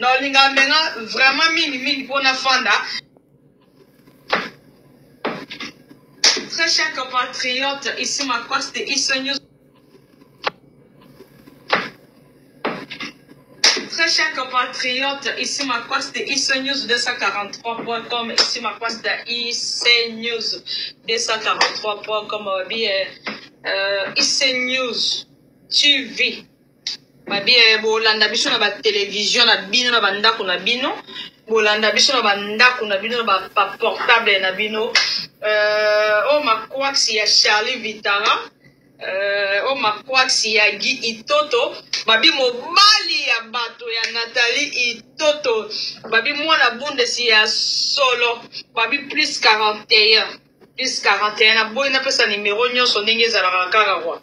Naolinga menga vraiment mingi mingi mpo nafanda. Très chers compatriotes, ici Makwasi de Issa News. Très chers compatriotes, ici Makwasi de Issa News 243.com, ici Makwasi de IC News 243.com, bien IC News TV. Babi bolanda biso na ba television na bino na ba ndako na bino, bolanda biso na ba ndako na bino na ba portable na bino. Oyo makwasi ya Charlie Vitara, oyo makwasi ya Guy Itoto, babi mobali ya bato ya Nathalie Itoto, babi mwana bundesi ya solo, babi plus 41 plus 41. Naboyi napesa nimero nyonso ndenge ezalaka kaka kwa.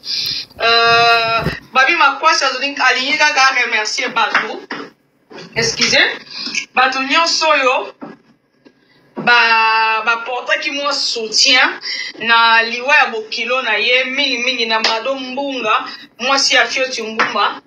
Babi makwasi alingi kaka remercier bato, excuse, bato nyonso oyo baportaki mwa soutien na liwa ya bokilo na ye, mingimingi na Mado Mbunga, mwasi ya Fioti Mbumba,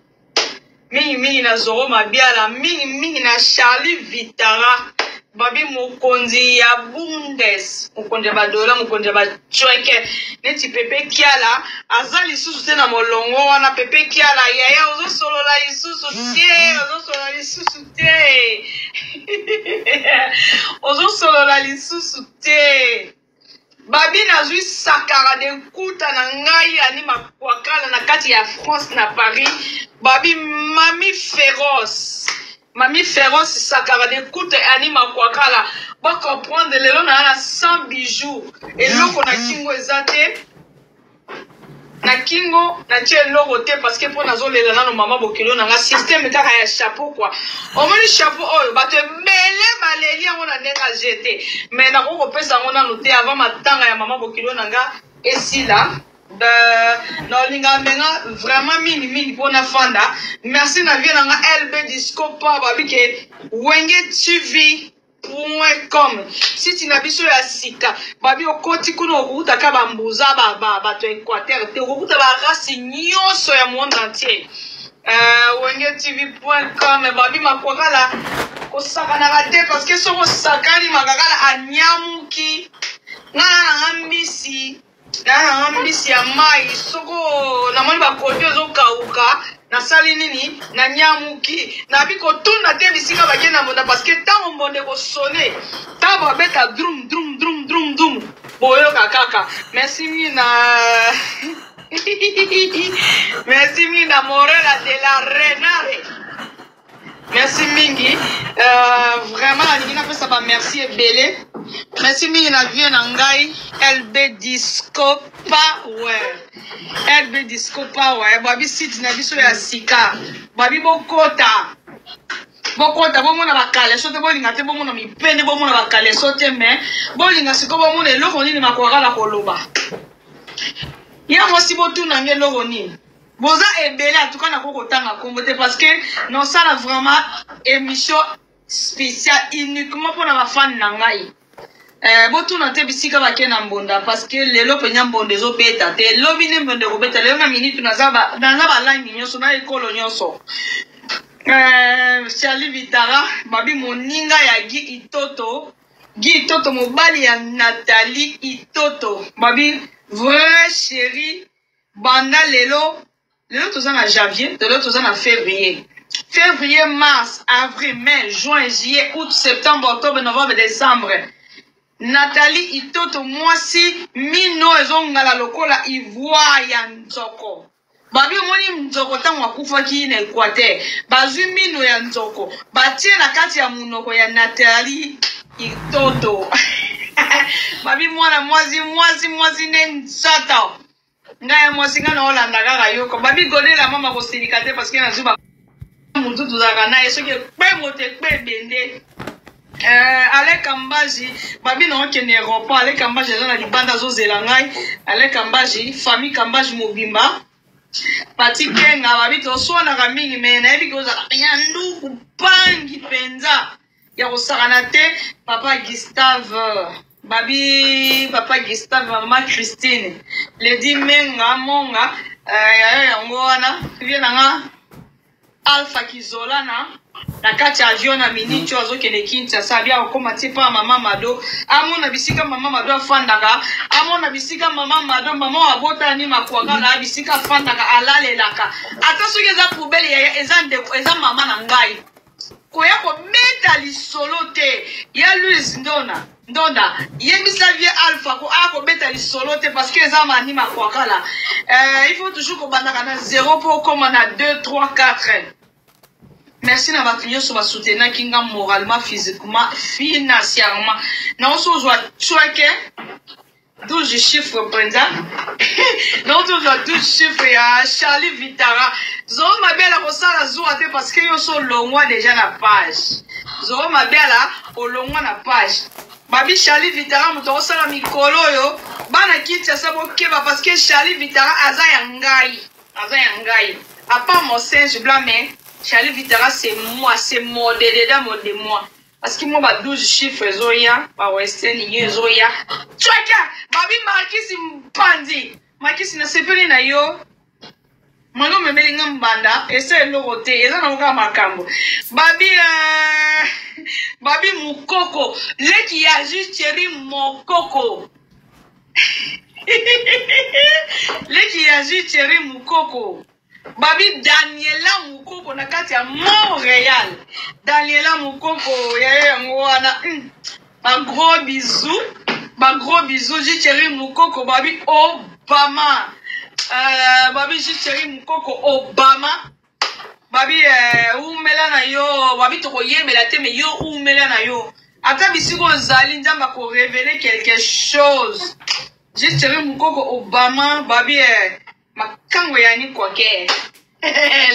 mingimingi na Zoro Mabiala, mingimingi na Charlie Vitara, babi mokonzi ya Bundes, mokonzi ya badola, mokonzi ya bacweke neti Pepe Kiala aza lisusu te na molongo wana. Pepe Kiala yaya, ozosolola lisusu te, ozosolola lisusu te, ozosolola lisusu te. Babi nazwi sakara de nkuta na ngai ani makwakala na kati ya France na Paris. Babi mami féroce, mami féroce, sakara de nkuta ani makwakala. Ba comprendre lelo na na 100 bijoux, eloko na kingo eza te, na kingo natie eloko te, parce que mpo nazolela nano mama bokilo na nga. Système kaka ya chapeau quoi. Omoni chapeau oyo, bato ebele baleli yango na ndenge aje te, mais nakoki kopesa yango nano te avant matanga ya mama bokilo na nga esila. Naolinga menga vraiment mingi mingi mpo nafanda. Merci na vie na nga LB Disco pa babi ke Wenge TV com, site na biso ya sika. Babi okoti kuna, okokutaka bambuza, bato ya Équateur te, okokuta barasi nyonso ya monde entier. Wenge TV com, babi makwakala kosakanaka te, parce que soki osakani, makakala anyamuki. Nga nanga mbisi, nanga mbisi ya mai, soko namoni bakondi ezokauka, nasali nini? Nanyamuki. Nabi kotuna te bisika bake na mbonda, parce que ntango mbonda ekosone, ntango babeta drum drum drum drum drum, boyoka kaka. Merci mingi na, merci mingi na Morela de la Renare, merci mingi. Vraiment nalingi napesa bamerci ebele. Merci mingi na vie na ngai LB Disco Power, LB Disco Power. Babi site na biso ya sika, babi bokota, bokota, bomona bakaleso te, bolinga te, bomona mipende, bomona bakaleso te, mais bolinga sikoyo bomona eloko nini makwaka na koloba ya mwasi. Botuna nge eloko nini, boza ebele. Atuka nakoki kotanga nkombo te, parce que nosala vraiment émission spéciale uniquement mpona bafani na ngai. Botuna te bisika bake na mbonda, parce que lelo mpenza mbonda ezobeta te, lobi nde mbonda ekobeta. Lelo na minute naza balangi nyonso na ekolo nyonso. Charlie Vitara, babi moninga ya Guy Itoto, Guy Itoto mobali ya Nathalie Itoto, babi vrai chéri. Banda lelo, lelo toza na janvier, lelo toza na février, février, mars, avril, mai, juin, juillet, août, septembre, octobre, novembre, décembre. Nathalie Itoto mwasi mino ezongala lokola ivoire ya nzoko. Babi omoni nzoko ntango akufaki na Équateur, bazwi mino ya nzoko batie na kati ya monoko ya Nathalie Itoto. Babi mwana mwasi, mwasi, mwasi nde nzoto. Ngai ya mwasi, ngai naolanda kaka yoko. Babi godela mama kosilika te, parce que nazwi motu tozalaka na ye, soki ekpe moto ekpe ebende. Aleka Mbaji, babi na okende aéroport. Aleka Mbaji aza na libanda, azozela ngai. Aleka Mbaji, famille Kambaji mobimba, Pati Kenga, babi toswanaka mingi, mais nayebi ke ozalaka ya nduku pangi mpenza ya kosakana te. Papa Gustave, babi papa Gustave, mama Christine, Lady Menga Monga, yayo yango wana vie na nga. Alpha Kizolana na kati ya avion na minute oyo azokende Kinshasa abia akokoma ti pa mama Mado amona bisika mama Mado afandaka amona bisika mama Mado mama oyo abota ni makwaka na bisika afandaka alalelaka ata soki eza poubelle yaya eza ndeko eza mama na ngai koya kobeta lisolo te ya Louise Ndona Ndonda yebisa vieux Alpha ko a kobeta lisolo te parce que eza mani makwakala euh, il faut toujours kobandaka na 0 mpo okoma na 2 3 4. Merci na bato nyonso basoutenaki nga moralement, physiquement, financièrement. Naoso ozwa chweke 12 chiffres mpenza, naoso ozwa 12 chiffres ya Charlie Vitara. Zoro Mabiala kosala zuwa te parce que yo so olongwa deja na page. Zoro Mabiala olongwa na page. Babi Charlie Vitara moto akosala mikolo oyo bana Kinshasa bokeba parce que Charlie Vitara aza ya ngai. Aza ya ngai. À part mon singe blanc mais Charlie Vitara c'est moi, c'est mon dededa mon de moi. Parce que moi ba 12 chiffres ezoya, ba Western Union ezoya. Tchwaka! Babi Marquis Mpanzi. Marquis nasepeli na yo. Mwana omemeli nga mbanda esa eloko te eza nango kaka makambo babi euh, babi mukoko leki ya justieri mokoko leki ya justieri mukoko babi daniela mukoko na kati ya montréal. Daniela mukoko yayo yango wana ba gros bisous, ba gros bisous justieri mukoko babi Obama babi justieri mukoko Obama babi umela na yo babi tokoyebela te me yo umela na yo ata bisika ozali nzambe akorevele quelque chose. Justieri mukoko Obama babi makango yani kwake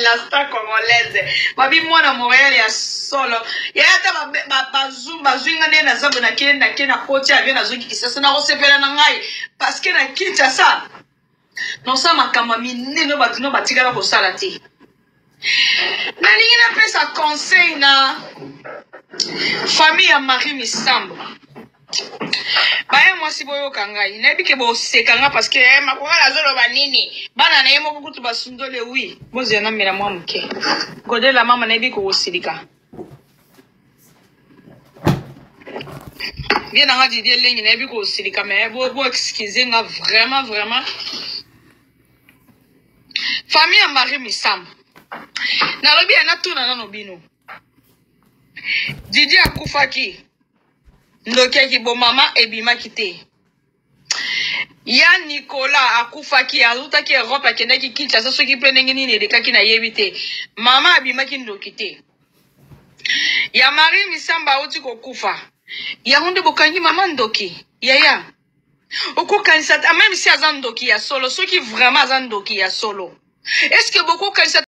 la star congolaise babi mwana Montréal ya solo yaya ata bazwi nga nde naza boye nakende nake na koti avion nazongi Kinshasa nakosepela na ngai parce que na Kinshasa nosala makambo ya minene oyo bato no batikala kosala te. Nalingi napesa conseil na famille ya Marie Misambo. Baya mwasi boyoka ngai nayebi ke boseka nga parce que eh, makoka azoloba nini bana na ye moko kutu basundole wi bozela namela mwa moke godela mama nayebi kokosilika bien nanga Didier Lengi nayebi kosilika mais bo excuse nga vraiment vraiment. Famille ya Marie Misambo nalobi ya natuna nano bino Didier akufaki ndoki ya kibomama ebimaki te ya Nicolas akufaki azutaki Europe akendaki Kinshasa soki mpe ndenge nini elekaki nayebi te mama abimaki ndoki te ya Marie Misamba auti kokufa yango nde bokangi mama ndoki yaya okokanisa même si aza ndoki ya solo soki vraiment aza ndoki ya solo est-ce que bokokanisa.